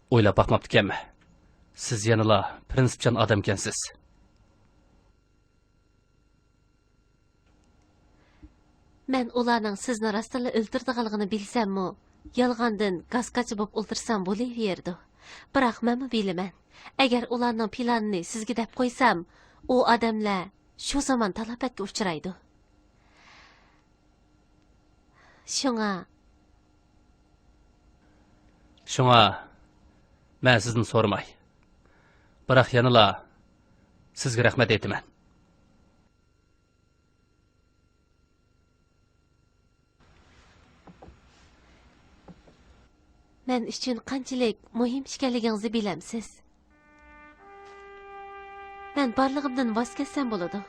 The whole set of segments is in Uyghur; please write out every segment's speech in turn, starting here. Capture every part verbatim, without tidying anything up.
ئويلاپ باقماپتىكەنمەن. سىز يەنىلا پىرىنسىپچان ئادەمكەنسىز. مەن ئۇلارنىڭ سىزنى راستتىنلا ئۆلتۈرىدىغانلىقىنى بىلسەممۇ، يالغاندىن گاسكاچا بولۇپ ئولتۇرسام بولۇۋېرىدۇ. بىراق مەنمۇ بىلىمەن، ئەگەر ئۇلارنىڭ پىلانىنى سىزگە دەپ قويسام، ئۇ ئادەملەر شۇ زامان تالاپەتكە ئۇچرايدۇ. شۇڭا. شۇڭا، مەن سىزدىن سورىماي. بىراق يەنىلا سىزگە رەھمەت ئېيتىمەن. مەن ئۈچۈن قانچىلىك مۇھىم ئىكەنلىكىڭىزنى بىلەمسىز؟ مەن بارلىقىمدىن ۋاز كەچسەم بولىدۇ.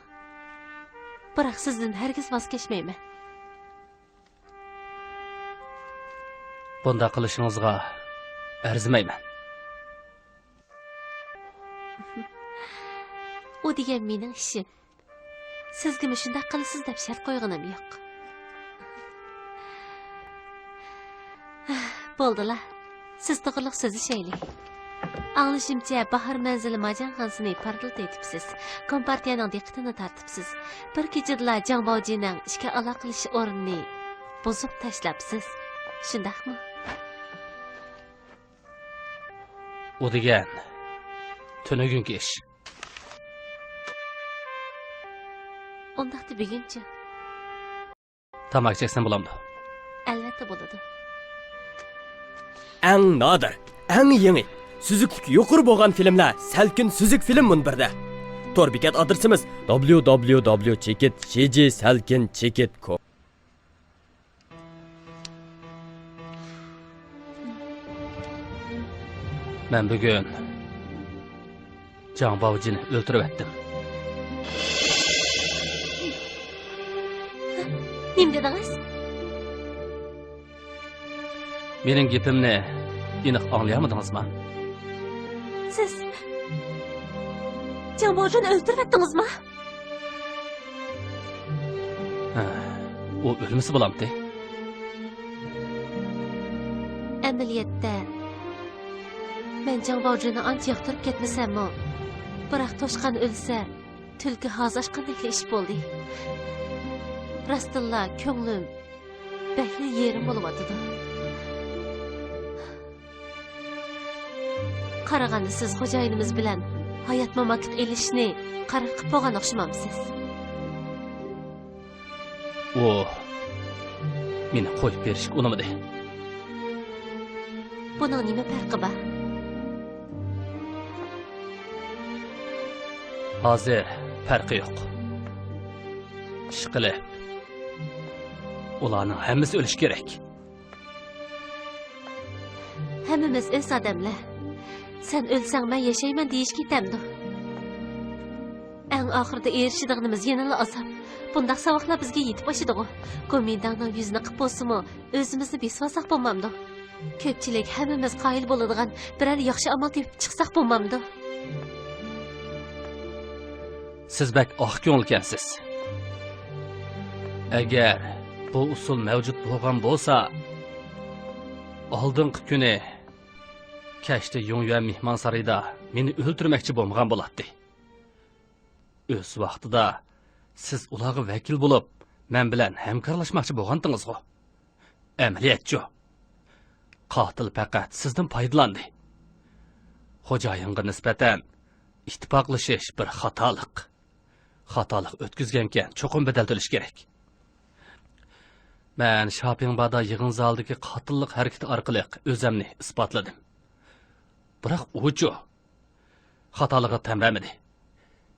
بىراق سىزدىن ھەرگىز ۋاز كەچمەيمەن. بۇنداق قىلىشىڭىزغا ئەرزىمەيمەن. ئۇ دېگەن مېنىڭ ئىشىم. سىزگىمۇ شۇنداق قىلىسىز دەپ شەرت قويغىنىم يوق. بولدىلا، سىز توغرىلىق سۆزلىشەيلى. ئاڭلىشىمچە، باھار مەنزىلى ماجاڭخانىسىنى پارتلىتىۋېتىپسىز. كومپارتىيەنىڭ دىققىتىنى تارتىپسىز. بىر كېچىدىلا جاڭ باۋجىنىڭ ئىچكى ئالاقىلىشىش ئورنىنى بۇزۇپ تاشلاپسىز. شۇنداقمۇ؟ ئۇ دېگەن تۈنۈگۈنكى ئىش. ئۇنداقتا بۈگۈنچۇ؟ تاماكا چەكسەم بولامدۇ؟ ئەلۋەتتە بولىدۇ. ئەڭ نادىر، ئەڭ يېڭى، سۈزۈكلۈكى يۇقىرى بولغان فىلىملەر سەلكىن سۈزۈك فىلىم مۇنبىرىدە. تور بېكەت ئادرېسىمىز: دابليۇ دابليۇ دابليۇ چېكىت شى جى سەلكىن چېكىت كوم. مەن بۈگۈن جاڭ باۋجىنى ئۆلتۈرۈۋەتتىم. نېمە دېدىڭىز؟ مېنىڭ گېپىمنى ئېنىق ئاڭلىيالمىدىڭىزما؟ سىز جاڭ باۋجىنى ئۆلتۈرۈۋەتتىڭىزما؟ ھە، ئۇ ئۆلمىسە بولامتى؟ ئەمەلىيەتتە، مەن جاڭ باۋجىنى ئانچە ياقتۇرۇپ كەتمىسەممۇ، بىراق توشقان ئۆلسە، تۈلكە ھازا ئاچقاندەكلا ئىش بولدى. راستتىنلا كۆڭلۈم بەكلا يېرىم بولۇۋاتىدۇ. قارىغاندا سىز خوجايىنىمىز بىلەن ھايات-ماماتلىق ئېلىشىشنى قارار قىلىپ بولغان ئوخشىمامسىز؟ ئۇ مېنى قويۇپ بېرىشكە ئۇنىمىدى. بۇنىڭ نېمە پەرقى بار؟ ھازىر پەرقى يوق. ئىشقىلىپ، ئۇلارنىڭ ھەممىسى ئۆلۈشى كېرەك. ھەممىمىز ئۆز ئادەملەر. سەن ئۆلسەڭ، مەن ياشايمەن دېيىشكە يېتەمدۇ؟ ئەڭ ئاخىرىدا ئېرىشىدىغىنىمىز يەنىلا ئازاب. بۇنداق ساۋاقلار بىزگە يېتىپ ئاشىدىغۇ؟ گومىنداڭنىڭ يۈزىنى قىپ بولسىمۇ، ئۆزىمىزنى بېسىۋالساق بولمامدۇ؟ كۆپچىلىك ھەممىمىز قايىل بولىدىغان بىرەر ياخشى ئامال تېپىپ چىقساق بولمامدۇ؟ سىز بەك ئاق كۆڭۈلكەنسىز. ئەگەر بۇ ئۇسۇل مەۋجۇت بولغان بولسا، ئالدىنقى كۈنى كەچتە يۇڭيۈەن مېھمانسارىيىدا مېنى ئۆلتۈرمەكچى بولمىغان بولاتتى. ئۆز ۋاقتىدا سىز ئۇلارغا ۋەكىل بولۇپ، مەن بىلەن ھەمكارلاشماقچى بولغانتىڭىزغۇ؟ ئەمەلىيەتچۇ؟ قاتىل پەقەت سىزدىن پايدىلاندى. خوجايىنغا نىسبەتەن ئىتتىپاقلىشىش بىر خاتالىق. خاتالىق ئۆتكۈزگەنكەن، چوقۇم بەدەل تۆلەش كېرەك. مەن شاپىڭبادا يىغىن زالىدىكى قاتىللىق ھەرىكىتى ئارقىلىق ئۆزەمنى ئىسپاتلىدىم. بىراق ئۇچۇ خاتالىقىغا تەن بەرمىدى.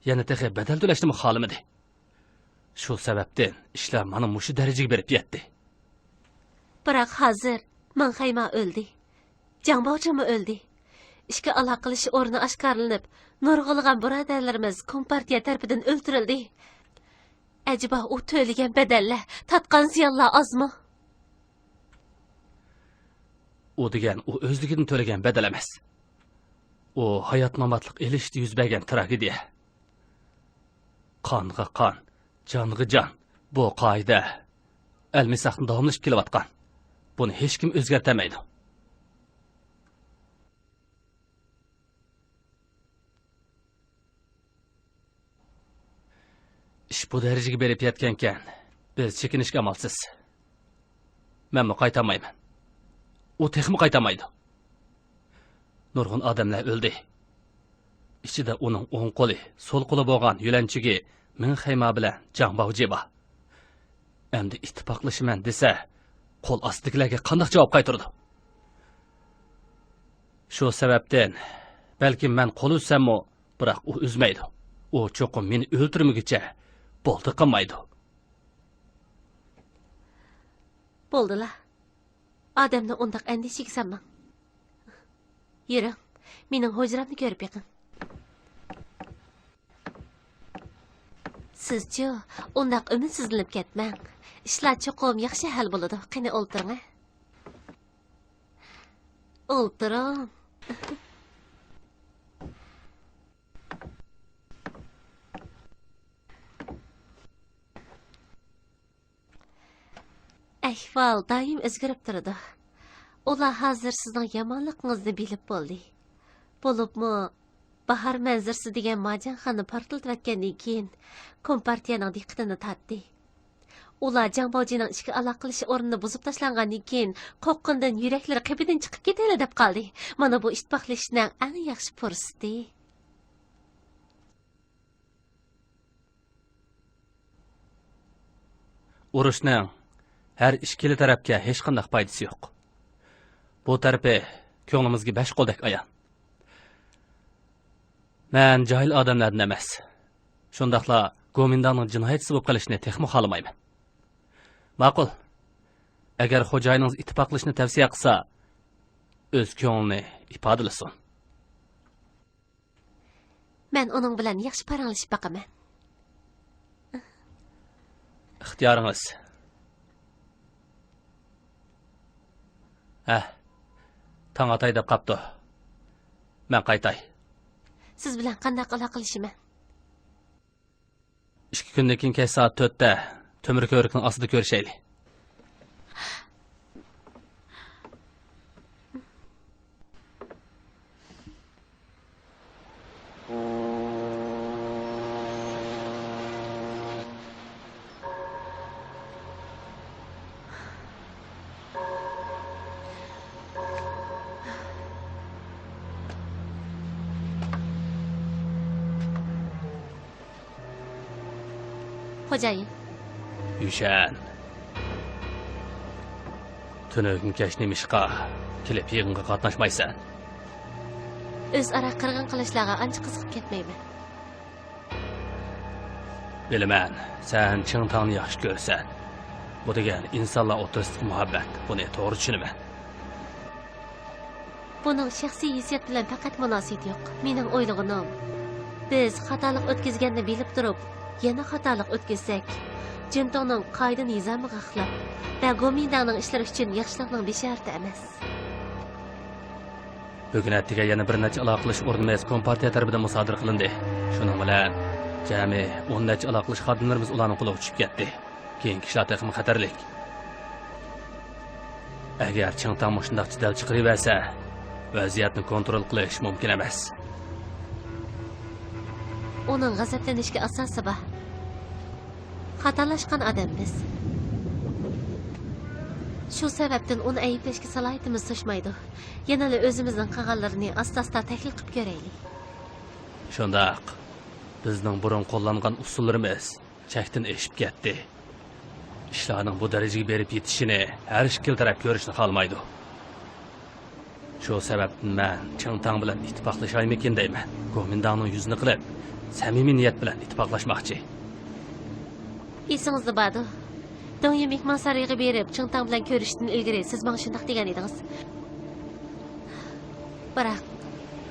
يەنە تېخى بەدەل تۆلەشنىمۇ خالىمىدى. شۇ سەۋەبتىن ئىشلار مانا مۇشۇ دەرىجىگە بېرىپ يەتتى. بىراق ھازىر ماڭخەيما ئۆلدى. جاڭ باۋجىنمۇ ئۆلدى. ئىچكى ئالاقىلىشىش ئورنى ئاشكارىلىنىپ، نۇرغۇنلىغان بۇرادەرلىرىمىز كومپارتىيە تەرىپىدىن ئۆلتۈرۈلدى. ئەجەبا ئۇ تۆلىگەن بەدەللەر، تارتقان زىيانلار ئازمۇ؟ ئۇ دېگەن ئۇ ئۆزلۈكىدىن تۆلىگەن بەدەل ئەمەس. ئۇ ھايات-ماماتلىق ئېلىشىشتا يۈز بەرگەن تراگېدىيە. قانغا قان، جانغا جان. بۇ قائىدە ئەلمىساقتىن داۋاملىشىپ كېلىۋاتقان. بۇنى ھېچكىم ئۆزگەرتەلمەيدۇ. ئىش بۇ دەرىجىگە بېرىپ يەتكەنكەن، بىز چېكىنىشكە ئامالسىز. مەنمۇ قايتالمايمەن. ئۇ تېخىمۇ قايتالمايدۇ. نۇرغۇن ئادەملەر ئۆلدى. ئىچىدە ئۇنىڭ ئوڭ قولى، سول قولى بولغان يۆلەنچۈگى مىڭ خەيما بىلەن جاڭ باۋجى بار. ئەمدى ئىتتىپاقلىشىمەن دېسە، قول ئاستىدىكىلەرگە قانداق جاۋاب قايتۇرىدۇ؟ شۇ سەۋەبتىن، بەلكىم مەن قول ئۈزسەممۇ، بىراق ئۇ ئۈزمەيدۇ. ئۇ چوقۇم مېنى ئۆلتۈرمىگۈچە بولدى قىلمايدۇ. بولدىلا. ئادەمنى ئۇنداق ئەندىشىگە سالماڭ. يۈرۈڭ، مېنىڭ ھۇجرامنى كۆرۈپ بېقىڭ. سىزچۇ، ئۇنداق ئۈمىدسىزلىنىپ كەتمەڭ. ئىشلار چوقۇم ياخشى ھەل بولىدۇ. قېنى ئولتۇرۇڭ، ھە؟ ئولتۇرۇڭ. ئەھۋال دائىم ئۆزگىرىپ تۇرىدۇ. ئۇلار ھازىر سىزنىڭ يامانلىقىڭىزنى بىلىپ بولدى. بولۇپمۇ، باھار مەنزىرىسى دېگەن ماجاڭخانىنى پارتلىتىۋەتكەندىن كېيىن، كومپارتىيەنىڭ دىققىتىنى تارتتى. ئۇلار جاڭ باۋجىنىڭ ئىچكى ئالاقىلىشىش ئورنىنى بۇزۇپ تاشلانغاندىن كېيىن، قورققىنىدىن يۈرەكلىرى قېپىدىن چىقىپ كېتەيلا دەپ قالدى. مانا بۇ ئىتتىپاقلىشىشنىڭ ئەڭ ياخشى پۇرسىتى. ئۇرۇشنىڭ ھەر ئىككىلا تەرەپكە ھېچقانداق پايدىسى يوق. بۇ تەرىپى كۆڭلىمىزگە بەش قولدەك ئايان. مەن جاھىل ئادەملەردىن ئەمەس. شۇنداقلا گومىنداڭنىڭ جىنايەتچىسى بولۇپ قېلىشنى تېخىمۇ خالىمايمەن. ماقۇل. ئەگەر خوجايىنىڭىز ئىتتىپاقلىشىشنى تەۋسىيە قىلسا، ئۆز كۆڭلىنى ئىپادىلىسۇن. مەن ئۇنىڭ بىلەن ياخشى پاراڭلىشىپ باقىمەن. ئىختىيارىڭىز. ھە، تاڭ ئاتاي دەپ قاپتۇ. مەن قايتاي. سىز بىلەن قانداق ئالاقىلىشىمەن؟ ئىككى كۈندىن كېيىن كەچ سائەت تۆتتە تۆمۈر كۆۋرۈكنىڭ ئاستىدا كۆرۈشەيلى. خوجايىن. يۈشەن. تۈنۈگۈن كەچ نېمىشقا كېلىپ يىغىنغا قاتناشمايسەن؟ ئۆزئارا قىرغىن قىلىشلارغا ئانچە قىزىقىپ كەتمەيمەن. بىلىمەن، سەن چىڭتاڭنى ياخشى كۆرىسەن. بۇ دېگەن ئىنسانلار ئوتتۇرىسىدىكى مۇھەببەت. بۇنى توغرا چۈشىنىمەن. بۇنىڭ شەخسىي ھېسسىيات بىلەن پەقەت مۇناسىۋىتى يوق. مېنىڭ ئويلىغىنىم، بىز خاتالىق ئۆتكۈزگەننى بىلىپ تۇرۇپ، يەنە خاتالىق ئۆتكۈزسەك، جىنتۇڭنىڭ قائىدە-نىزامىغا خىلاپ ۋە گومىنداڭنىڭ ئىشلىرى ئۈچۈن ياخشىلىقنىڭ بېشارىتى ئەمەس. بۈگۈن ئەتىگە يەنە بىر نەچچە ئالاقىلىشىش ئورنىمىز كومپارتىيە تەرىپىدىن مۇسادىرە قىلىندى. شۇنىڭ بىلەن جەمئىي ئون نەچچە ئالاقىلىشىش خادىملىرىمىز ئۇلارنىڭ قولىغا چۈشۈپ كەتتى. كېيىنكى ئىشلار تېخىمۇ خەتەرلىك. ئەگەر چىڭتاڭ مۇشۇنداق جېدەل چىقىرىۋەرسە، ۋەزىيەتنى كونترول قىلىش مۇمكىن ئەمەس. ئۇنىڭ غەزەپلىنىشكە ئاساسى بار. خاتالاشقان ئادەم بىز. شۇ سەۋەبتىن ئۇنى ئەيىبلەشكە سالاھىيىتىمىز توشمايدۇ. يەنىلا ئۆزىمىزنىڭ قىلغانلىرىنى ئاستا-ئاستا تەھلىل قىلىپ كۆرەيلى. شۇنداق. بىزنىڭ بۇرۇن قوللانغان ئۇسۇللىرىمىز چەكتىن ئېشىپ كەتتى. ئىشلارنىڭ بۇ دەرىجىگە بېرىپ يېتىشىنى ھەر ئىككىلا تەرەپ كۆرۈشنى خالىمايدۇ. شۇ سەۋەبتىن مەن چىڭتاڭ بىلەن ئىتتىپاقلىشايمىكىن دەيمەن. گومىنداڭنىڭ يۈزىنى قىلىپ، سەمىمىي نىيەت بىلەن ئىتتىپاقلاشماقچى. ئېسىڭىزدە باردۇ، دۇڭيى مېھمانسارىيىغا بېرىپ، چىڭتاڭ بىلەن كۆرۈشۈشتىن ئىلگىرى سىز ماڭا شۇنداق دېگەن ئىدىڭىز. بىراق،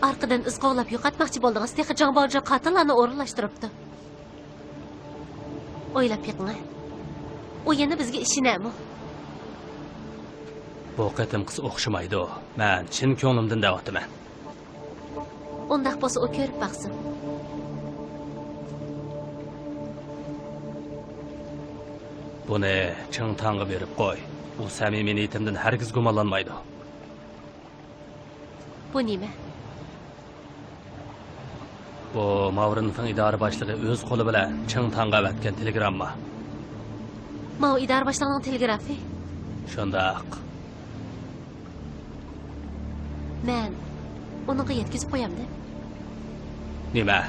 ئارقىدىن ئىز قوغلاپ يوقاتماقچى بولدىڭىز، تېخى جاڭ باۋجى قاتىللارنى ئورۇنلاشتۇرۇپتۇ. ئويلاپ بېقىڭە. ئۇ يەنە بىزگە ئىشىنەمۇ؟ بۇ قېتىمقىسى ئوخشىمايدۇ. مەن چىن كۆڭلۈمدىن دەۋاتىمەن. ئۇنداق بولسا ئۇ كۆرۈپ باقسۇن. بۇنى چىڭتاڭغا بېرىپ قوي. ئۇ سەمىمىي نىيىتىمدىن ھەرگىز گۇمانلانمايدۇ. بۇ نېمە؟ بۇ ماۋرىنفېڭ ئىدارە باشلىقى ئۆز قولى بىلەن چىڭ تاڭغا ئەۋەتكەن تېلېگرامما. ماۋۇ ئىدارە باشلىقىنىڭ تېلېگرافى؟ شۇنداق. مەن ئۇنىڭغا يەتكۈزۈپ قويامدىم. نېمە؟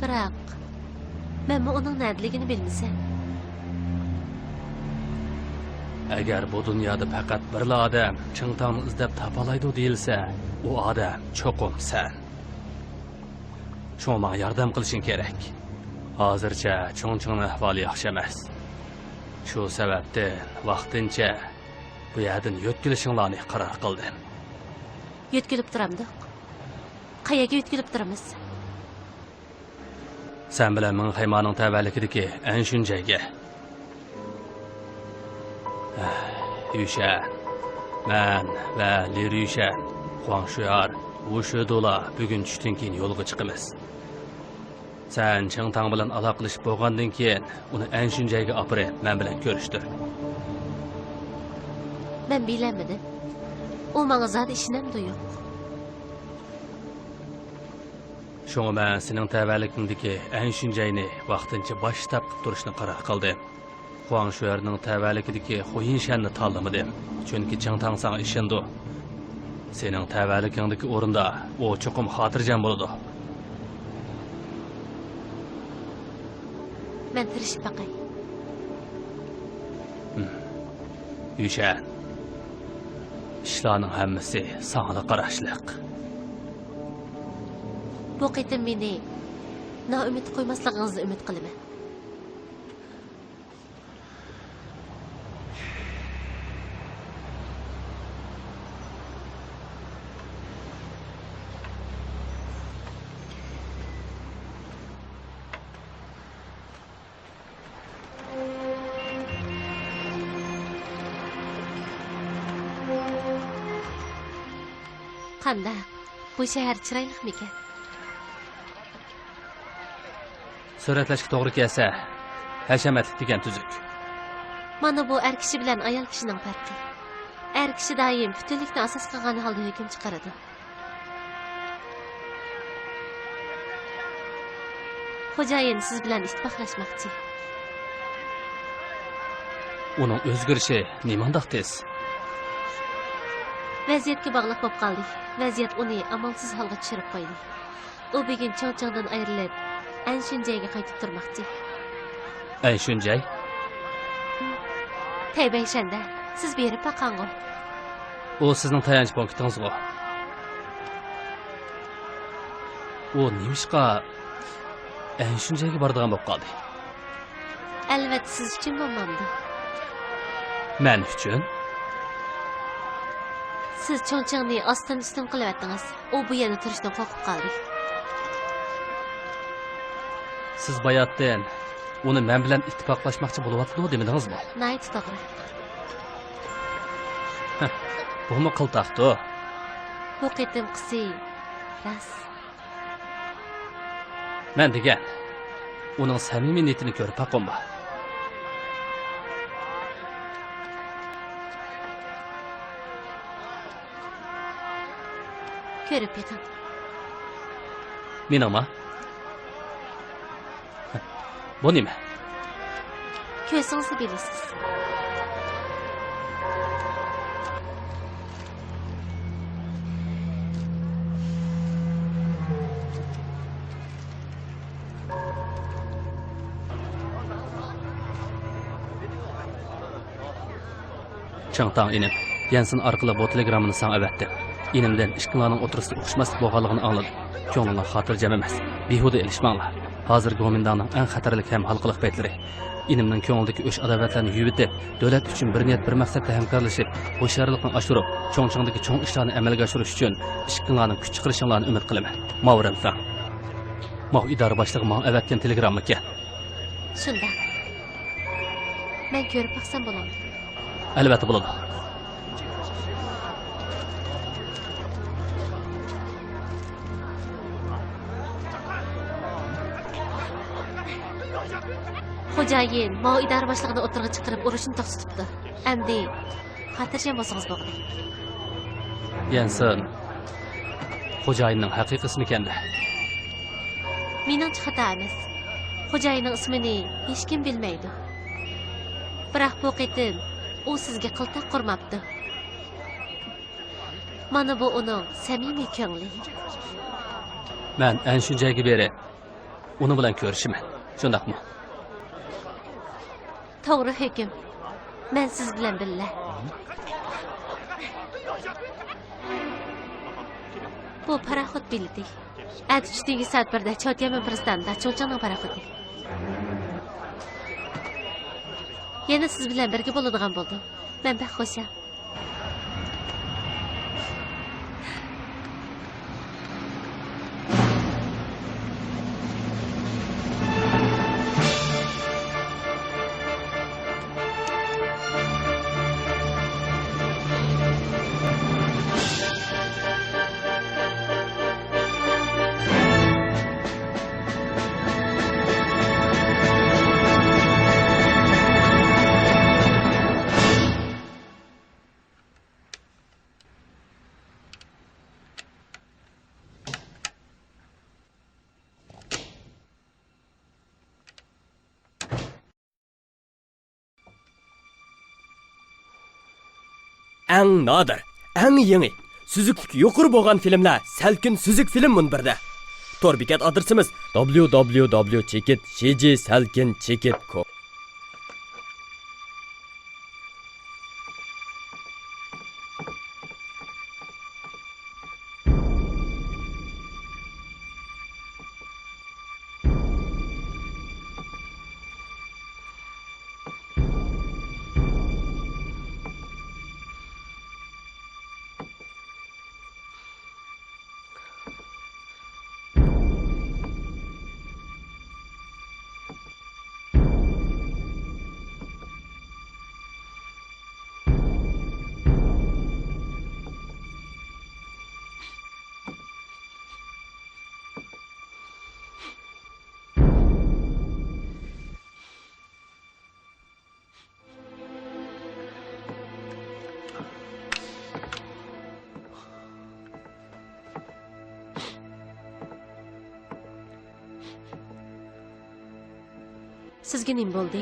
بىراق، مەنمۇ ئۇنىڭ نەدىلىكىنى بىلمىسەم. ئەگەر بۇ دۇنيادا پەقەت بىرلا ئادەم چىڭ تاڭنى ئىزدەپ تاپالايدۇ دېيىلسە، ئۇ ئادەم چوقۇم سەن. شۇڭا ماڭا ياردەم قىلىشىڭ كېرەك. ھازىرچە چۇڭچىڭنىڭ ئەھۋالى ياخشى ئەمەس. شۇ سەۋەبتىن ۋاقتىنچە بۇ يەردىن يۆتكىلىشىڭلارنى قارار قىلدىم. يۆتكىلىپ تۇرامدۇق؟ قەيەرگە يۆتكىلىپ تۇرىمىز؟ سەن بىلەن مىڭ خەيمانىڭ تەۋەلىكىدىكى ئەنشۈنجەيگە. يۈشەن، مەن ۋە لى رۈيشەن، خۇاڭ شۇيار، ۋۇ شۆدۇلا بۈگۈن چۈشتىن كېيىن يولغا چىقىمىز. سەن چىڭ تاڭ بىلەن ئالاقىلىشىپ بولغاندىن كېيىن، ئۇنى ئەنشۈنجەيگە ئاپىرىپ، مەن بىلەن كۆرۈشتۈر. مەن بىلەلمىدىم. ئۇ ماڭا زادى ئىشىنەمدۇ يوق؟ شۇڭا مەن سېنىڭ تەۋەلىكىڭدىكى ئەنشۈنجەينى ۋاقتىنچە باش شتاب قىلىپ تۇرۇشنى قارار قىلدىم. خۇاڭ شۈەرنىڭ تەۋەلىكىدىكى خۇيىنشەننى تاللىمىدىم، چۈنكى چىڭ تاڭ ساڭا ئىشىنىدۇ. سېنىڭ تەۋەلىكىڭدىكى ئورۇندا ئۇ چوقۇم خاتىرجەم بولىدۇ. مەن تىرىشىپ باقاي. ھىم. يۈشەن، ئىشلارنىڭ ھەممىسى ساڭىلا قاراشلىق. بۇ قېتىم مېنى نائۈمىد قويماسلىقىڭىزنى ئۈمىد قىلىمەن. قانداق؟ بۇ شەھەر چىرايلىقمىكەن؟ سۈرەتلەشكە توغرا كەلسە، ھەشەمەتلىك دېگەن تۈزۈك. مانا بۇ ئەر كىشى بىلەن ئايال كىشىنىڭ پەرقى. ئەر كىشى دائىم پۈتۈنلۈكنى ئاساس قىلغان ھالدا ھۆكۈم چىقىرىدۇ. خوجايىن سىز بىلەن ئىتتىپاقلاشماقچى. ئۇنىڭ ئۆزگىرىشى نېمانداق تېز؟ ۋەزىيەتكە باغلىق بولۇپ قالدى. ۋەزىيەت ئۇنى ئامالسىز ھالغا چۈشۈرۈپ قويدى. ئۇ بۈگۈن چوڭچىڭدىن ئايرىلىپ، ئەنشۈنجەيگە قايتىپ تۇرماقچى. ئەنشۈنجەي؟ تەيبەيشەندە، سىز بېرىپ باققانغۇ؟ ئۇ سىزنىڭ تايانچ پونكىتىڭىزغۇ؟ ئۇ نېمىشقا ئەنشۈنجەيگە بارىدىغان بولۇپ قالدى؟ ئەلۋەتتە سىز ئۈچۈن بولمامدۇ؟ مەن ئۈچۈن؟ سىز چوڭچىڭنى ئاستىن ئۈستۈن قىلىۋەتتىڭىز. ئۇ بۇ يەردە تۇرۇشتىن قورقۇپ قالدى. سىز باياتتىن ئۇنى مەن بىلەن ئىتتىپاقلاشماقچى بولۇۋاتىدۇ دېمىدىڭىزمۇ؟ ناھايىتى توغرا. ھە، بۇمۇ قىلتاقتۇ. بۇ قېتىمقىسى راست. مەن دېگەن، ئۇنىڭ سەمىمىي نىيىتىنى كۆرۈپ باققۇمبۇ؟ كۆرۈپ بېقىڭ. مېنىڭما؟ بۇ نېمە؟ كۆرسىڭىزلا بىلىسىز. چىڭ تاڭ ئىنىم، يەنسىن ئارقىلىق بۇ تېلېگراممىنى ساڭا ئەۋەتتىم. ئىنىمدىن ئىككىڭلارنىڭ ئوتتۇرىسىدا ئۇقۇشماسلىق بولغانلىقىنى ئاڭلىدىم. كۆڭلۈڭلار خاتىرجەم ئەمەس. بىھۇدە ئېلىشماڭلار. ھازىر گومىنداڭنىڭ ئەڭ خەتەرلىك ھەم ھالقىلىق پەيتلىرى. ئىنىمنىڭ كۆڭلىدىكى ئۆچ-ئاداۋەتلەرنى يۇيۇۋېتىپ، دۆلەت ئۈچۈن بىر نىيەت، بىر مەقسەتتە ھەمكارلىشىپ، ھوشيارلىقنى ئاشۇرۇپ، چوڭچىڭدىكى چوڭ ئىشلارنى ئەمەلگە ئاشۇرۇش ئۈچۈن ئىككىڭلارنىڭ كۈچ چىقىرىشىڭلارنى ئۈمىد قىلىمەن. ماۋۇ رېنفېڭ. ماۋۇ ئىدارە باشلىقى ماڭا ئەۋەتكەن تېلېگراممىكەن. شۇنداق. مەن كۆرۈپ باقسام بولامدۇ؟ ئەلۋەتتە بولىدۇ. خوجايىن ماۋۇ ئىدارە باشلىقىنى ئوتتۇرىغا چىقىرىپ ئۇرۇشنى توختىتىپتۇ. ئەمدى خاتىرجەم بولسىڭىز بولغۇدەك. يەنسىن، خوجايىننىڭ ھەقىقىي ئىسمى كەندە؟ مېنىڭچە خاتا ئەمەس. خوجايىننىڭ ئىسمىنى ھېچكىم بىلمەيدۇ. بىراق بۇ قېتىم ئۇ سىزگە قىلتاق قۇرماپتۇ. مانا بۇ ئۇنىڭ سەمىمىي كۆڭلى. مەن ئەنشۈن جايغا بېرىپ، ئۇنىڭ بىلەن كۆرۈشىمەن. شۇنداقمۇ؟ توغرا ھۆكۈم. مەن سىز بىلەن بىللە. بۇ پاراخوت بېلىتى. ئەتە چۈشتىكى سائەت بىردە چاۋتيەنمېن پىرىستانىدا چۇڭچىڭنىڭ پاراخوتى. يەنە سىز بىلەن بىرگە بولىدىغان بولدۇم. مەن بەك خۇشال. ئەڭ نادىر، ئەڭ يېڭى، سۈزۈكلۈكى يۇقىرى بولغان فىلىملەر سەلكىن سۈزۈك فىلىم مۇنبىرىدە. تور بېكەت ئادرېسىمىز: دابليۇ دابليۇ دابليۇ چېكىت شى جى سەلكىن چېكىت كوم. سىزگە نېمە بولدى؟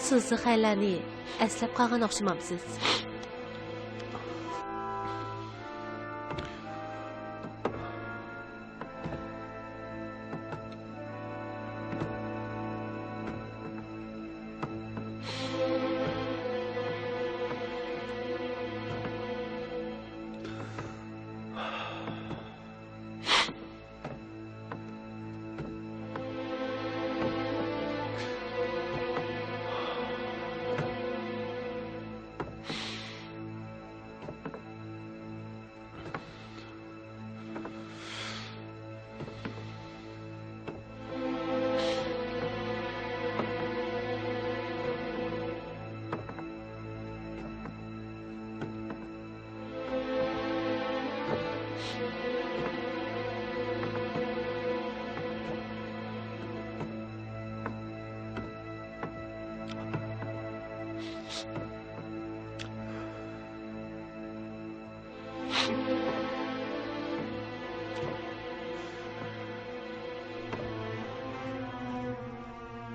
سىز زىخەيلەرنى ئەسلەپ قالغان ئوخشىمامسىز؟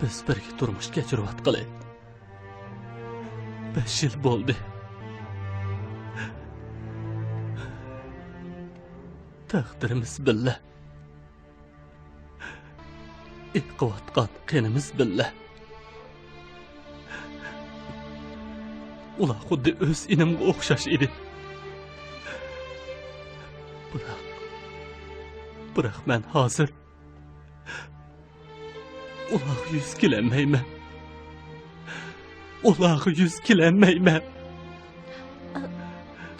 بىز بىرگە تۇرمۇش كەچۈرۈۋاتقىلى بەش يىل بولدى. تەقدىرىمىز بىللە. ئېقىۋاتقان قېنىمىز بىللە. ئۇلار خۇددى ئۆز ئىنىمغا ئوخشاش ئىدى. بىراق، بىراق مەن ھازىر ئۇلارغا يۈز كېلەلمەيمەن. ئۇلارغا يۈز كېلەلمەيمەن.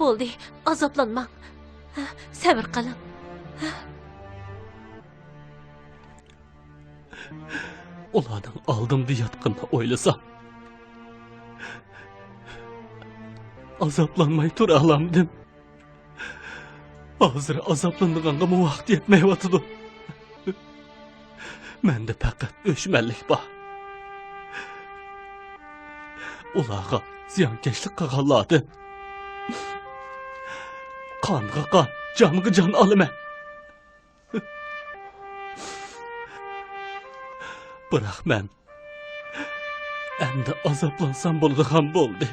بولدى، ئازابلانماڭ. سەۋر قىلىڭ. ئۇلارنىڭ ئالدىمدا ياتقىنىنى ئويلىسام، ئازابلانماي تۇرالامدىم. ھازىر ئازابلىنىدىغانغىمۇ ۋاقىت يەتمەيۋاتىدۇ. مەندە پەقەت ئۆچمەنلىك بار. ئۇلارغا زىيانكەشلىك قىلغانلاردىن قانغا قان، جانغا جان ئالىمەن. بىراق مەن ئەمدى ئازابلانسام بولىدىغان بولدى.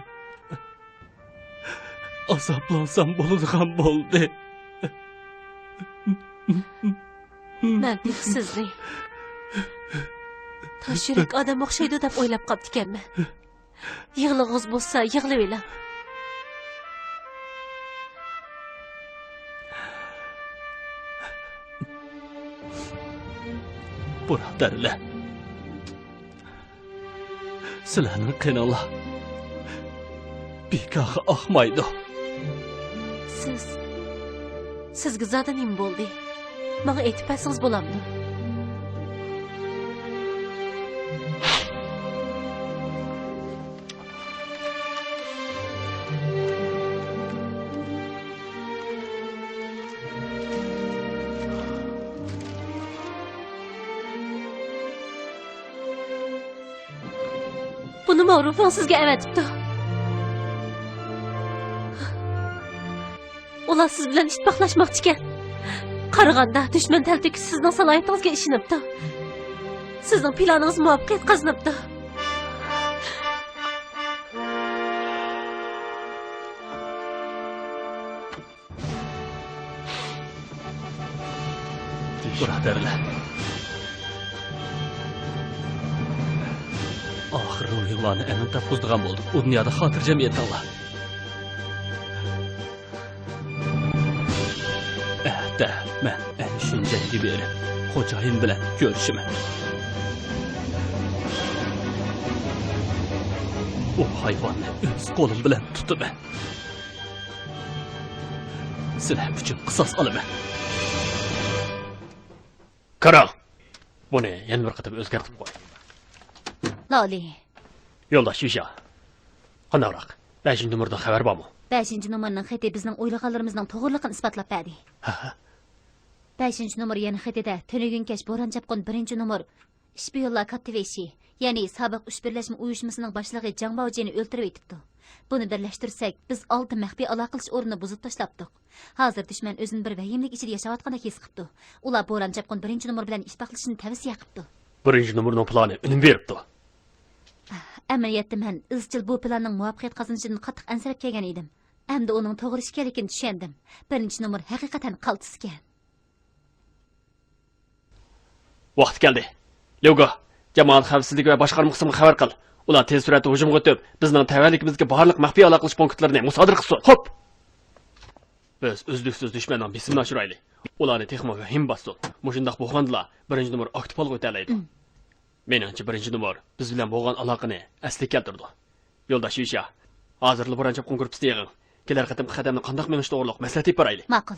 ئازابلانسام بولىدىغان بولدى. مەن تېخى سىزنى تاش يۈرەك ئادەم ئوخشايدۇ دەپ ئويلاپ قاپتىكەنمەن. يىغلىغۇڭىز بولسا يىغلىۋېلىڭ. بۇرادەرلەر، سىلەرنىڭ قېنىڭلار بىكارغا ئاقمايدۇ. سىز، سىزگە زادى نېمە بولدى؟ ماڭا ئېيتىپ بەرسىڭىز بولامدۇ؟ بۇنى ماۋرۇفىڭ سىزگە ئەۋەتىپتۇ. ئۇلار سىز بىلەن ئىتتىپاقلاشماقچىكەن. قارىغاندا، دۈشمەن تەلتۆكۈس سىزنىڭ سالاھىيىتىڭىزگە ئىشىنىپتۇ. سىزنىڭ پىلانىڭىز مۇۋەپپەقىيەت قازىنىپتۇ. بۇرادەرلەر، ئاخىرى روھىڭلارنى ئەمىن تاپقۇزىدىغان بولدۇق. ئۇ دۇنيادا خاتىرجەم يېتىڭلار. ئەتە مەن ئەنە شېنجەنگە بېرىپ، خوجايىن بىلەن كۆرۈشىمەن. ئۇ ھايۋاننى ئۆز قولۇم بىلەن تۇتىمەن. سىلەر ئۈچۈن قىساس ئالىمەن. قاراڭ! بۇنى يەنە بىر قېتىم ئۆزگەرتىپ قوي. لالى. يولداش يۈشيا. قانداقراق؟ بەشىنچى نومۇردىن خەۋەر بارمۇ؟ بەشىنچى نومۇرنىڭ خېتى بىزنىڭ ئويلىغانلىرىمىزنىڭ توغرىلىقىنى ئىسپاتلاپ بەردى. ھە؟ بەشىنچى نومۇر يەنە خېتىدە تۈنۈگۈن كەچ بوران-چاپقۇن بىرىنچى نومۇر شپىيونلار كاتتىۋېشى، يەنى سابىق ئۈچ بىرلەشمە ئۇيۇشمىسىنىڭ باشلىقى جاڭ باۋجيېنى ئۆلتۈرۈۋېتىپتۇ. بۇنى بىرلەشتۈرسەك، بىز ئالتە مەخپىي ئالاقىلىشىش ئورنىنى بۇزۇپ تاشلاپتۇق. ھازىر دۈشمەن ئۆزىنى بىر ۋەھىمىلىك ئىچىدە ياشاۋاتقاندەك ھېس قىپتۇ. ئۇلار بوران-چاپقۇن بىرىنچى نومۇر بىلەن ئىتتىپاقلىشىشنى تەۋسىيە قىپتۇ. بىرىنچى نومۇرنىڭ پىلانى ئۈنۈم بېرىپتۇ. ئەمەلىيەتتە مەن ئىزچىل بۇ پىلاننىڭ مۇۋەپپەقىيەت قازىنىشىدىن قاتتىق ئەنسىرەپ كەلگەن ئىدىم. ئەمدى ئۇنىڭ توغرا ئىكەنلىكىنى چۈشەندىم. بىرىنچى نومۇر ھەقىقەتەن قالتىس ئىكەن. ۋاقتى كەلدى. ليۇگو، جامائەت خەۋپسىزلىكى ۋە باشقارما قىسمىغا خەۋەر قىل. ئۇلار تېز سۈرئەتتە ھۇجۇمغا ئۆتۈپ، بىزنىڭ تەۋەلىكىمىزدىكى بارلىق مەخپىي ئالاقىلىشىش پونكىتلىرىنى مۇسادىرە قىلسۇن. خوپ! بىز ئۈزلۈكسىز دۈشمەننىڭ بېسىمىنى ئاشۇرايلى. ئۇلارنى تېخىمۇ ۋەھىمە باسسۇن. مۇشۇنداق بولغاندىلا، بىرىنچى نومۇر ئاكتىپ ھالغا ئۆتەلەيدۇ. مېنىڭچە، بىرىنچى نومۇر بىز بىلەن بولغان ئالاقىنى ئەسلىگە كەلتۈرىدۇ. يولداش يۈشيا، ھازىرلا بوران-چاپقۇن گۇرۇپپىسىنى يىغىڭ. كېلەر قېتىمقى قەدەمنى قانداق مېڭىش توغرۇلۇق مەسلىھەت ئېلىپ بارايلى. ماقۇل.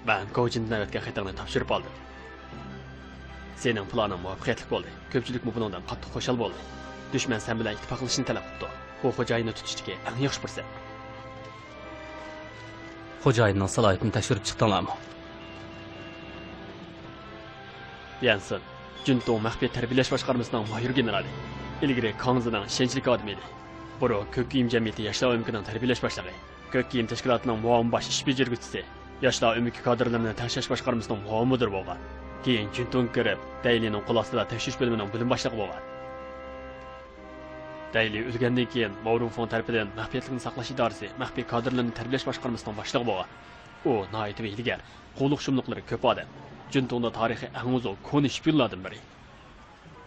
مەن كوجىندىن ئەۋەتكەن خېتىڭنى تاپشۇرۇپ ئالدىم. سېنىڭ پىلانىڭ مۇۋەپپەقىيەتلىك بولدى. كۆپچىلىكمۇ بۇنىڭدىن قاتتىق خۇشال بولدى. دۈشمەن سەن بىلەن ئىتتىپاقلىشىشنى تەلەپ قىپتۇ. بۇ خوجايىننى تۇتۇشتىكى ئەڭ ياخشى پۇرسەت. خوجايىننىڭ سالاھىيىتىنى تەكشۈرۈپ چىقتىڭلارمۇ؟ يەنسېن، جۈنتۇڭ مەخپىي تەربىيەلەش باشقارمىسىنىڭ ماھىر گېنېرالى. ئىلگىرى كاڭزىنىڭ ئىشەنچلىك ئادىمى ئىدى. بۇرۇن كۆك كىيىم جەمئىيىتى ياشلار ئۆمىكىنىڭ تەربىيەلەش باشلىقى، كۆك كىيىم تەشكىلاتىنىڭ مۇئاۋىن باش ئىش بېجىرگۈچىسى، ياشلار ئۆمىكى كادىرلىرىنى تەڭشەش باشقارمىسىنىڭ مۇئاۋىن مۇدىرى بولغان. كېيىن جۈنتۇڭغا كىرىپ، دەيلىنىڭ قول ئاستىدا تەكشۈرۈش بۆلۈمىنىڭ بۆلۈم باشلىقى بولغان. دەيلى ئۆلگەندىن كېيىن، ماۋرۇفېڭ تەرىپىدىن مەخپىيەتلىكنى ساقلاش ئىدارىسى مەخپىي كادىرلىرىنى تەربىيەلەش باشقارمىسىنىڭ باشلىقى بولغان. ئۇ ناھايىتى ھىيلىگەر، قۇۋلۇق شۇملۇقلىرى كۆپ ئادەم. جۈنتۇڭدا تارىخى ئەڭ ئۇزۇن كونا شپىيونلاردىن بىرى.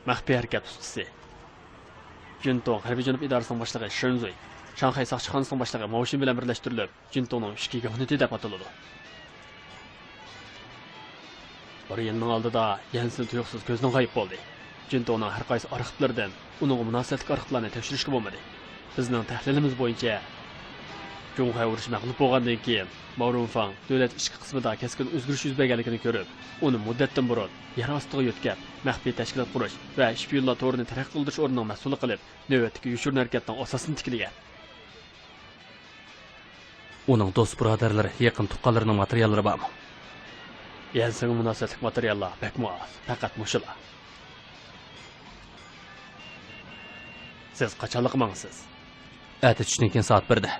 مەخپىي ھەرىكەت ئۇستىسى. جۈنتۇڭ غەربىي جەنۇب ئىدارىسىنىڭ باشلىقى شېنزۇي، شاڭخەي ساقچىخانىسىنىڭ باشلىقى ماۋشىن بىلەن بىرلەشتۈرۈلۈپ، جۈنتۇڭنىڭ ئىچكى گاۋنىتى دەپ ئاتىلىدۇ. بىر يىلنىڭ ئالدىدا يەنسېن تۇيۇقسىز كۆزدىن غايىب بولدى. جۈنتۇڭنىڭ ھەر قايسى ئارخىپلىرىدىن ئۇنىڭغا مۇناسىۋەتلىك ئارخىپلارنى تەكشۈرۈشكە بولمىدى. بىزنىڭ تەھلىلىمىز بويىچە، جۇڭخۇا ئۇرۇشى مەغلۇپ بولغاندىن كېيىن، ماۋ رۇنفاڭ دۆلەت ئىچكى قىسمىدا كەسكىن ئۆزگىرىش يۈز بەرگەنلىكىنى كۆرۈپ، ئۇنى مۇددەتتىن بۇرۇن يەر ئاستىغا يۆتكەپ، مەخپىي تەشكىلات قۇرۇش ۋە شپىيونلار تورىنى تەرەققىي قىلدۇرۇش ئورنىنىڭ مەسئۇلى قىلىپ، نۆۋەتتىكى يوشۇرۇن ھەرىكەتنىڭ ئاساسىنى تىكلىگەن. ئۇنىڭ دوست بۇرادەرلىرى، يېقىن تۇغقانلىرىنىڭ ماتېرىياللىرى بارمۇ؟ يەنسىڭگە مۇناسىۋەتلىك ماتېرىياللار بەكمۇ ئاز، پەقەت مۇشۇلا. سىز قاچانلىقى ماڭىسىز؟ ئەتە چۈشتىن كېيىن سائەت بىردە.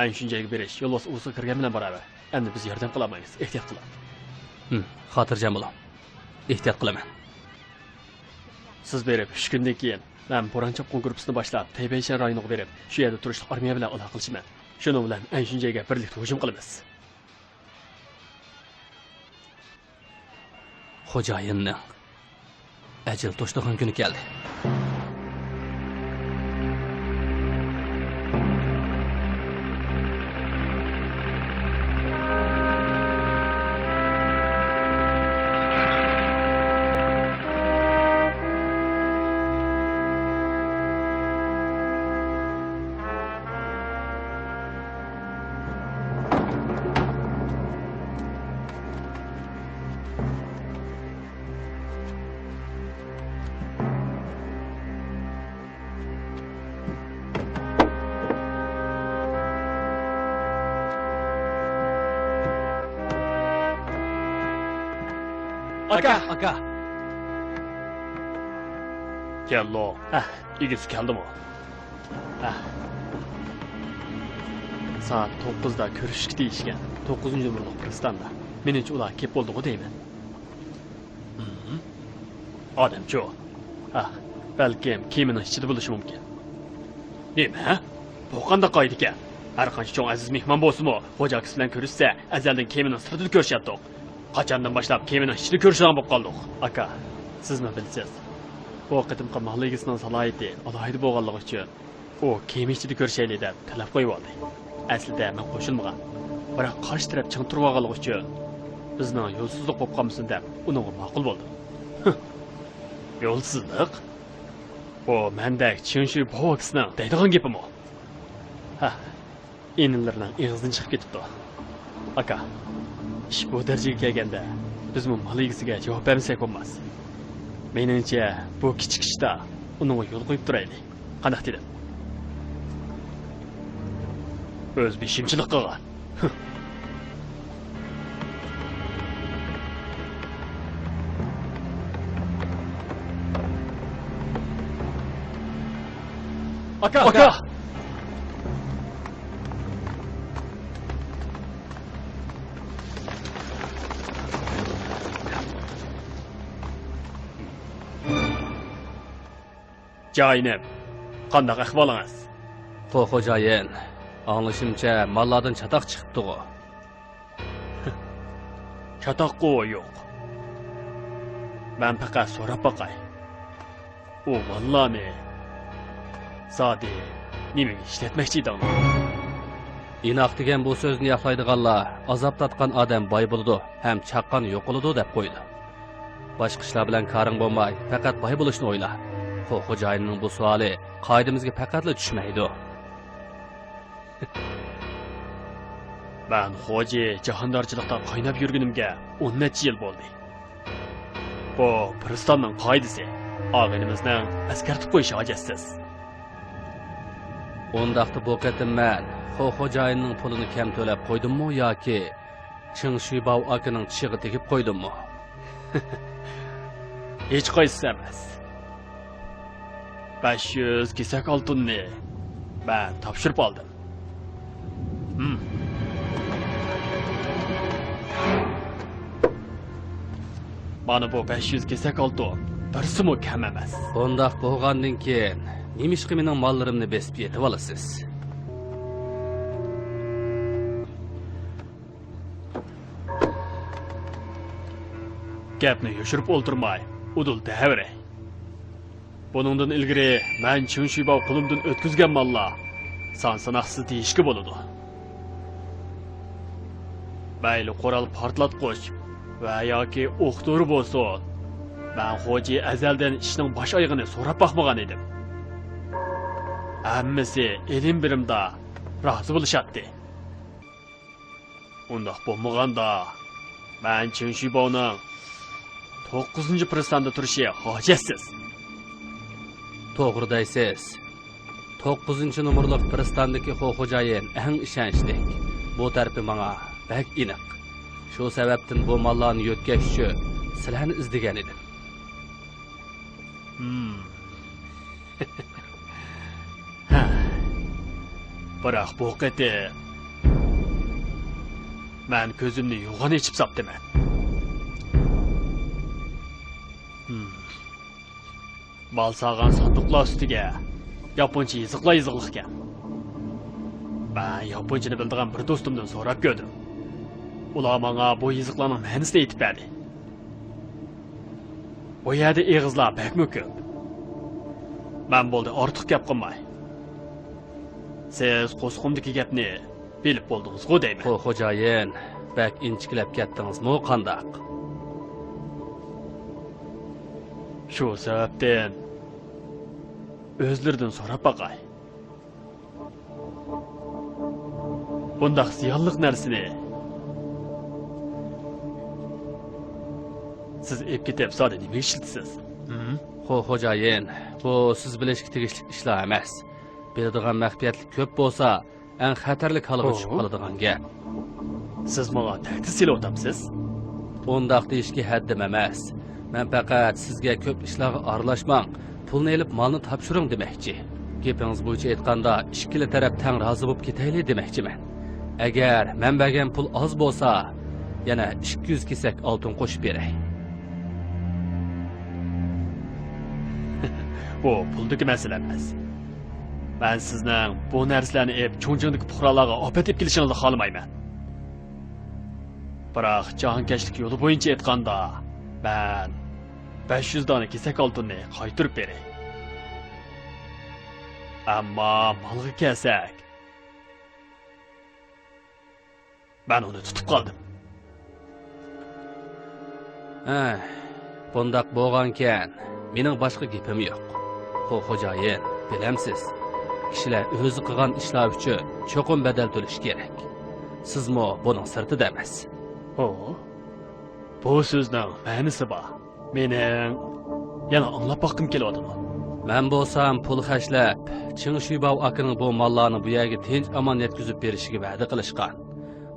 ئەنشۈنجەيگە بېرىش يولۋاس ئۇۋىسىغا كىرگەن بىلەن باراۋەر. ئەمدى بىز ياردەم قىلالمايمىز، ئېھتىيات قىلىڭ. ھىم، خاتىرجەم بولۇڭ. ئېھتىيات قىلىمەن. سىز بېرىپ ئۈچ كۈندىن كېيىن، مەن بوران چاپقۇن گۇرۇپپىسىنى باشلاپ، تەيبەيشەن رايونىغا بېرىپ، شۇ يەردە تۇرۇشلۇق ئارمىيە بىلەن ئالاقىلىشىمەن. شۇنىڭ بىلەن ئەنشۈنجەيگە بىرلىكتە ھۇجۇم قىلىمىز. خوجايىننىڭ ئەجىل توشىدىغان كۈنى كەلدى. ئاكا! ئاكا! كەلدۇ. ھە، ئىگىسى كەلدىمۇ؟ ھە. سائەت توققۇزدا كۆرۈشۈشكە دېيىشكەن. توققۇزىنچى نومۇرلۇق پىرىستاندا. مېنىڭچە ئۇلار كېلىپ بولدىغۇ دەيمەن. ھىم. ئادەمچۇ؟ ھە، بەلكىم كېمىنىڭ ئىچىدە بولۇشى مۇمكىن. نېمە؟ بۇ قانداق قائىدىكەن؟ ھەرقانچە چوڭ ئەزىز مېھمان بولسىمۇ، خوجا ئاكىسى بىلەن كۆرۈشسە، ئەزەلدىن كېمىنىڭ سىرتىدا كۆرۈشەتتۇق. قاچاندىن باشلاپ كېمىنىڭ ئىچىدە كۆرۈشىدىغان بولۇپ قالدۇق؟ ئاكا، سىزمۇ بىلىسىز، بۇ قېتىمقى مال ئىگىسىنىڭ سالاھىيىتى ئالاھىدە بولغانلىقى ئۈچۈن، ئۇ كېمە ئىچىدە كۆرۈشەيلى دەپ تەلەپ قويۇۋالدى. ئەسلىدە مەن قوشۇلمىغان، بىراق قارشى تەرەپ چىڭ تۇرۇۋالغانلىقى ئۈچۈن، بىزنىڭ يولسىزلىق بولۇپ قالمىسۇن دەپ ئۇنىڭغا ماقۇل بولدۇم. يولسىزلىق؟ بۇ مەندەك چىڭشۈي باۋ ئاكىسىنىڭ دەيدىغان گېپىمۇ؟ ھە، ئىنىلىرىنىڭ ئېغىزىدىن چىقىپ كېتىپتۇ. ئاكا، ئىش بۇ دەرىجىگە كەلگەندە، بىزمۇ مال ئىگىسىگە جاۋاب بەرمىسەك بولماس. مېنىڭچە، بۇ كىچىك ئىشتا ئۇنىڭغا يول قويۇپ تۇرايلى. قانداق دېدىم؟ ئۆز بېشىمچىلىق قىلغان. ئاكا! ئاكا! جايىنىم، قانداق ئەھۋالىڭىز؟ خو خوجايىن، ئاڭلىشىمچە، ماللاردىن چاتاق چىقىپتىغۇ؟ چاتاققۇ يوق. مەن پەقەت سوراپ باقاي. ئۇ ماللارنى زادى نېمىگە ئىشلەتمەكچى ئىدىڭلار؟ ئىناق دېگەن بۇ سۆزنى ياقلايدىغانلار، ئازاب تارتقان ئادەم باي بولىدۇ ھەم چاققان يوقىلىدۇ دەپ قويىدۇ. باشقا ئىشلار بىلەن كارىڭ بولماي، پەقەت باي بولۇشنى ئويلا. خو خوجايىننىڭ بۇ سوئالى قائىدىمىزگە پەقەتلا چۈشمەيدۇ. مەن خوجى جاھاندارچىلىقتا قايناپ يۈرگىنىمگە ئون نەچچە يىل بولدى. بۇ پىرىستاننىڭ قائىدىسى، ئاغىنىمىزنىڭ ئەسكەرتىپ قويۇشى ھاجەتسىز. ئۇنداقتا بۇ قېتىم مەن خو خوجايىننىڭ پۇلىنى كەم تۆلەپ قويدۇممۇ ياكى چىڭ شۈيباۋ ئاكىنىڭ چىشىغا تېگىپ قويدۇممۇ؟ ھېچقايسىسى ئەمەس. بەش يۈز كېسەك ئالتۇننى مەن تاپشۇرۇپ ئالدىم. ھىم. مانا بۇ بەش يۈز كېسەك ئالتۇن، بىرسىمۇ كەم ئەمەس. بۇنداق بولغاندىن كېيىن، نېمىشقا مېنىڭ ماللىرىمنى بېسىپ يېتىۋالىسىز؟ گەپنى يوشۇرۇپ ئولتۇرماي، ئۇدۇل دەۋرە. بۇنىڭدىن ئىلگىرى مەن چىڭ شۈيباۋ قولۇمدىن ئۆتكۈزگەن ماللار سان ساناقسىز دېيىشكە بولىدۇ. مەيلى قورال پارتلاتقۇچ ۋە ياكى ئوق دورا بولسۇن، مەن خوجى ئەزەلدىن ئىشنىڭ باش ئايىغىنى سوراپ باقمىغان ئىدىم. ھەممىسى ئېلىم بېرىمدا رازى بولۇشاتتى. ئۇنداق بولمىغاندا، مەن چېڭ شۈيباۋنىڭ توققۇزىنچى پىرىستاندا تۇرۇشى ھاجەتسىز. توغرا دەيسىز. توققۇزىنچى نومۇرلۇق پىرىستاندىكى خو خوجايىن ئەڭ ئىشەنچلىك. بۇ تەرىپى ماڭا بەك ئېنىق. شۇ سەۋەبتىن بۇ ماللارنى يۆتكەش ئۈچۈن سىلەرنى ئىزدىگەن ئىدىم. ھىم. ھە. بىراق بۇ قېتىم مەن كۆزۈمنى يوغان ئېچىپ ساپتىمەن. ھىم. مال سالغان ساندۇقلار ئۈستىگە ياپونچە يېزىقلار يېزىقلىقكەن. مەن ياپونچىنى بىلىدىغان بىر دوستۇمدىن سوراپ كۆردۈم. ئۇلار ماڭا بۇ يېزىقلارنىڭ مەنىسىنى ئېيتىپ بەردى. بۇ يەردە ئېغىزلار بەكمۇ كۆپ. مەن بولدى ئارتۇق گەپ قىلماي. سىز قورسىقىمدىكى گەپنى بىلىپ بولدىڭىزغۇ دەيمەن. خو خوجايىن، بەك ئىنچىكىلەپ كەتتىڭىزمۇ قانداق؟ شۇ سەۋەبتىن ئۆزلىرىدىن سوراپ باقاي. بۇنداق زىيانلىق نەرسىنى سىز ئېلىپ كېتىپ زادى نېمىگە ئىشلىتىسىز؟ ھىم؟ خو خوجايىن، بۇ سىز بىلىشكە تېگىشلىك ئىشلار ئەمەس. بىلىدىغان مەخپىيەتلىك كۆپ بولسا، ئەڭ خەتەرلىك ھالغا چۈشۈپ قالىدىغان گەپ. سىز ماڭا تەھدىت سېلىۋاتامسىز؟ ئۇنداق دېيىشكە ھەددىم ئەمەس. مەن پەقەت سىزگە كۆپ ئىشلارغا ئارىلاشماڭ، پۇلنى ئېلىپ مالنى تاپشۇرۇڭ دېمەكچى. گېپىڭىز بويىچە ئېيتقاندا، ئىككىلا تەرەپ تەڭ رازى بولۇپ كېتەيلى دېمەكچىمەن. ئەگەر مەن بەرگەن پۇل ئاز بولسا، يەنە ئىككى يۈز كېسەك ئالتۇن قوشۇپ بېرەي. بۇ پۇلدىكى مەسىلە ئەمەس. مەن سىزنىڭ بۇ نەرسىلەرنى ئېلىپ، چۇڭجىڭدىكى پۇقرالارغا ئاپەت ئېلىپ كېلىشىڭىزنى خالىمايمەن. بىراق جاھانكەشلىك يولى بويىچە ئېيتقاندا، مەن بەش يۈز دانە كېسەك ئالتۇننى قايتۇرۇپ بېرەي. ئەمما مالغا كەلسەك، مەن ئۇنى تۇتۇپ قالدىم. ھە، بۇنداق بولغانكەن، مېنىڭ باشقا گېپىم يوق. خو خوجايىن، بىلەمسىز، كىشىلەر ئۆزى قىلغان ئىشلار ئۈچۈن چوقۇم بەدەل تۆلىشى كېرەك. سىزمۇ بۇنىڭ سىرتىدا ئەمەس. ھو، بۇ سۆزنىڭ مەنىسى بار. مېنىڭ يەنە ئاڭلاپ باققۇم كېلىۋاتىدۇ. مەن بولسام پۇل خەجلەپ، چىڭ شۈيباۋ ئاكىنىڭ بۇ ماللارنى بۇ يەرگە تىنچ-ئامان يەتكۈزۈپ بېرىشىگە ۋەدە قىلىشقان.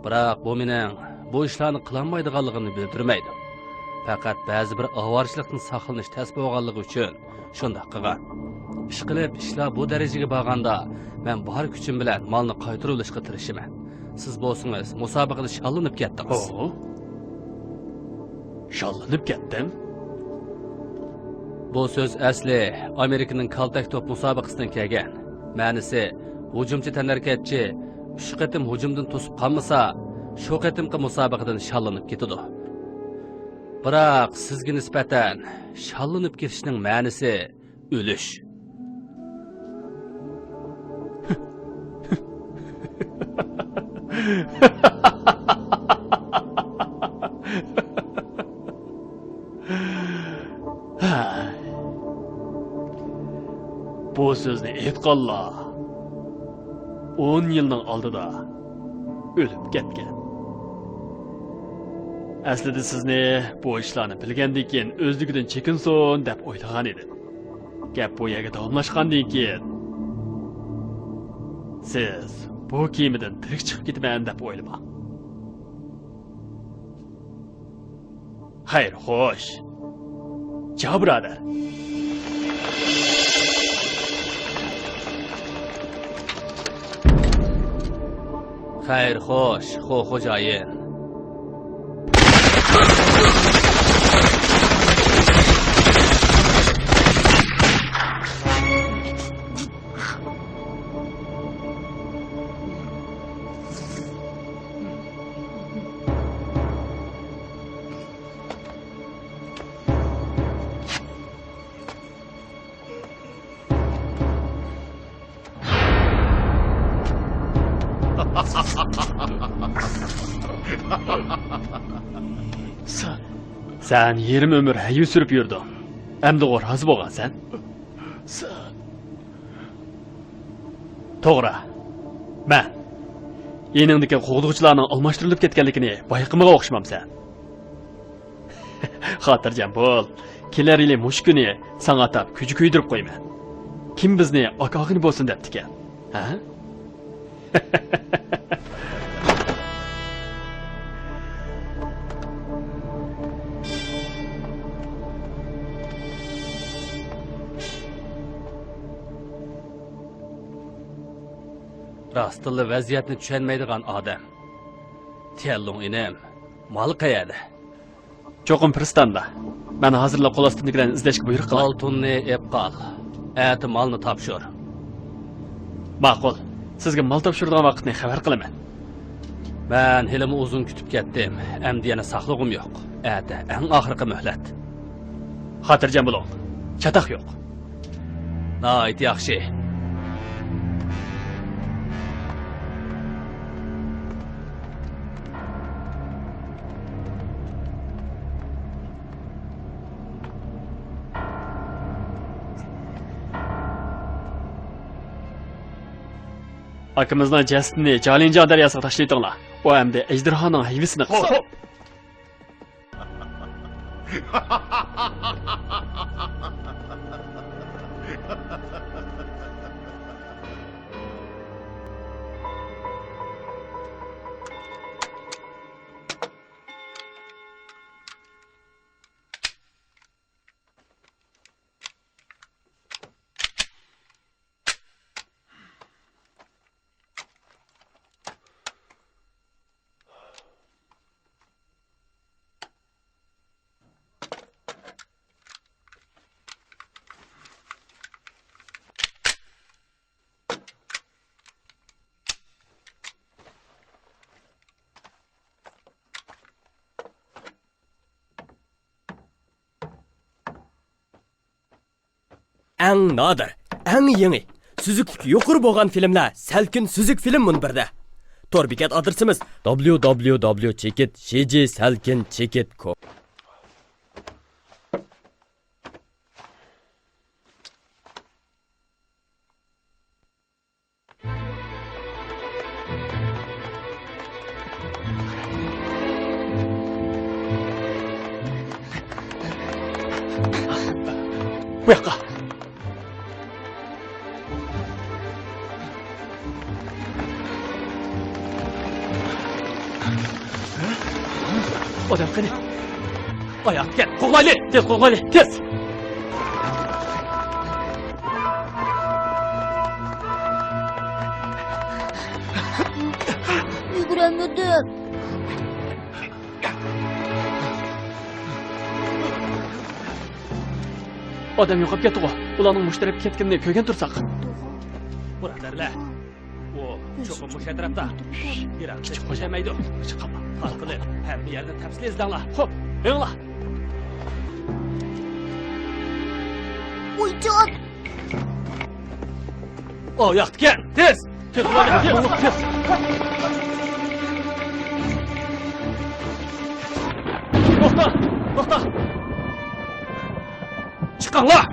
بىراق بۇ مېنىڭ بۇ ئىشلارنى قىلالمايدىغانلىقىمنى بىلدۈرمەيدۇ. پەقەت بەزى بىر ئاۋارىچىلىقتىن ساقلىنىش تەس بولغانلىقى ئۈچۈن شۇنداق قىلغان. ئىشقىلىپ، ئىشلار بۇ دەرىجىگە بارغاندا، مەن بار كۈچۈم بىلەن مالنى قايتۇرۇۋېلىشقا تىرىشىمەن. سىز بولسىڭىز مۇسابىقىدە شاللىنىپ كەتتىڭىز. ھو؟ شاللىنىپ كەتتىم؟ بۇ سۆز ئەسلى ئامېرىكىنىڭ كالتەك توپ مۇسابىقىسىدىن كەلگەن. مەنىسى، ھۇجۇمچى تەنھەرىكەتچى ئۈچ قېتىم ھۇجۇمدىن توسۇپ قالمىسا، شۇ قېتىمقى مۇسابىقىدىن شاللىنىپ كېتىدۇ. بىراق سىزگە نىسبەتەن شاللىنىپ كېتىشنىڭ مەنىسى ئۆلۈش. بۇ سۆزنى ئېيتقانلار ئون يىلنىڭ ئالدىدا ئۆلۈپ كەتكەن. ئەسلىدە سىزنى بۇ ئىشلارنى بىلگەندىن كېيىن ئۆزلۈكىدىن چېكىنسۇن دەپ ئويلىغان ئىدىم. گەپ بۇ يەرگە داۋاملاشقاندىن كېيىن، سىز بۇ كېمىدىن تىرىك چىقىپ كېتىمەن دەپ ئويلىماڭ. خەير خوش، جا بۇرادەر. خەير خوش، خو خوجايىن. سەن، سەن يېرىم ئۆمۈر ھەيۋە سۈرۈپ يۈردۈڭ. ئەمدىغۇ رازى بولغانسەن؟ سەن، توغرا. مەن يېنىڭدىكى قوغدىغۇچىلارنىڭ ئالماشتۇرۇلۇپ كەتكەنلىكىنى بايقىمىغان ئوخشىمامسەن؟ خاتىرجەم بول. كېلەر يىلى مۇشۇ كۈنى ساڭا ئاتاپ كۈجە كۆيدۈرۈپ قويىمەن. كىم بىزنى ئاكا-ئاغىنە بولسۇن دەپتىكەن؟ ھە؟ راستتىنلا ۋەزىيەتنى چۈشەنمەيدىغان ئادەم. تيەنلۇڭ ئىنىم، مال قەيەردە؟ چوقۇم پىرىستاندا. مەن ھازىرلا قول ئاستىمدىكىلەرنى ئىزدەشكە بۇيرۇق قىلىڭ. ئالتۇننى ئېپ قال. ئەتە مالنى تاپشۇر. ماقۇل. سىزگە مال تاپشۇرىدىغان ۋاقىتنى خەۋەر قىلىمەن. مەن ھېلىمۇ ئۇزۇن كۈتۈپ كەتتىم. ئەمدى يەنە ساقلىغۇم يوق. ئەتە ئەڭ ئاخىرقى مۆھلەت. خاتىرجەم بولۇڭ. چاتاق يوق. ناھايىتى ياخشى. ئاكىمىزنىڭ جەسىتىنى جالىنجياڭ دەرياسىغا تاشلىۋېتىڭلار. ئۇ ئەمدى ئەجدىھانىڭ ھەيۋىسىنى قىلسۇن. ئەڭ نادىر، ئەڭ يېڭى، سۈزۈكلۈكى يۇقىرى بولغان فىلىملەر سەلكىن سۈزۈك فىلىم مۇنبىرىدە. تور بېكەت ئادرېسىمىز دابليۇ دابليۇ دابليۇ چېكىت شىجى سەلكىن چېكىت كوم. بۇ ياققا. ئادەم قېنى؟ ئاياغ تىكەن، قوغلايلى، تېز قوغلايلى، تېز! يۈگۈرەلمىدىم. ئادەم يوقاپ كەتتىغۇ. ئۇلارنىڭ مۇشۇ تەرەپكە كەتكىنىنى كۆرگەن تۇرساق. بۇرادەرلەر، ئۇ چوقۇم مۇشۇ ئەتراپتا. يىراققا چىقىپ كېتەلمەيدۇ. تارقىلىپ، ھەممە يەرنى تەپسىلىي ئىزدەڭلار. خوپ، مېڭىڭلار. ۋايجان! ئاياغ تىكەن، تېز! تېز، تېز! توختا! توختا! چىقىڭلار!